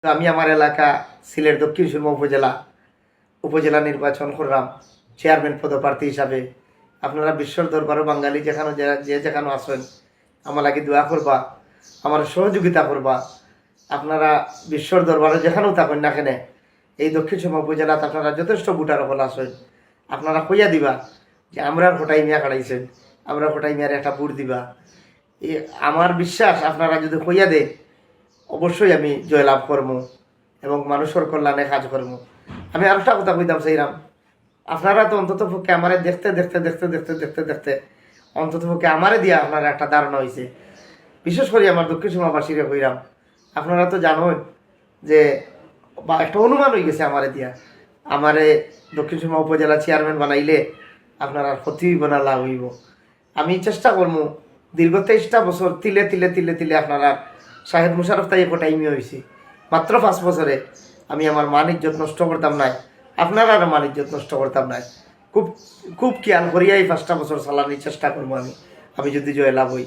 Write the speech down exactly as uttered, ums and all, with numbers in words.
তো আমি আমার এলাকা সিলেট দক্ষিণ সুরমা উপজেলা, উপজেলা নির্বাচন করলাম চেয়ারম্যান পদপ্রার্থী হিসাবে। আপনারা বিশ্বর দরবারো বাঙালি যেখানো যে, যে যেখানো আছেন, আমার লাগি দোয়া করবা, আমার সহযোগিতা করবা। আপনারা বিশ্বর দরবারো যেখানো থাকেন না কেনে, এই দক্ষিণ সুরমা উপজেলাত আপনারা যথেষ্ট ভোটার হকল আছেন, আপনারা কইয়া দিবা যে আমরার কটাই মিয়া খাড়াইছেন, আমরার কটাই মিয়ার একটা ভোট দিবা। এ আমার বিশ্বাস, আপনারা যদি কইয়া দেন, অবশ্যই আমি জয়লাভ করমু এবং মানুষর কল্যাণে কাজ করমু। আমি আরেকটা কথা কইতাম চাইরাম, আপনারা তো অন্তত পক্ষে আমারে দেখতে দেখতে দেখতে দেখতে দেখতে দেখতে অন্তত পক্ষে আমারে দিয়া আপনারা একটা ধারণা হইছে। বিশেষ করি আমার দক্ষিণ সুরমাবাসীরে কইরাম, আপনারা তো জানেন যে, বা একটা অনুমান হয়ে গেছে আমারে দিয়া, আমারে দক্ষিণ সুরমা উপজেলা চেয়ারম্যান বানাইলে আপনারার ক্ষতি হইব না লাভ হইব। আমি চেষ্টা করমু, দীর্ঘ তেইশটা বছর তিলে তিলে তিলে তিলে আপনারার শাহেদ মুশারফ তাই একটা টাইমে হয়েছে, মাত্র পাঁচ বছরে আমি আমার মান ইজ্জত নষ্ট করতাম নায়, আপনারার মান ইজ্জত নষ্ট করতাম নায়। খুব, খুব খেয়াল করিয়া এই পাঁচটা বছর চালানির চেষ্টা করমু আমি, আমি যদি জয়লাভ হই।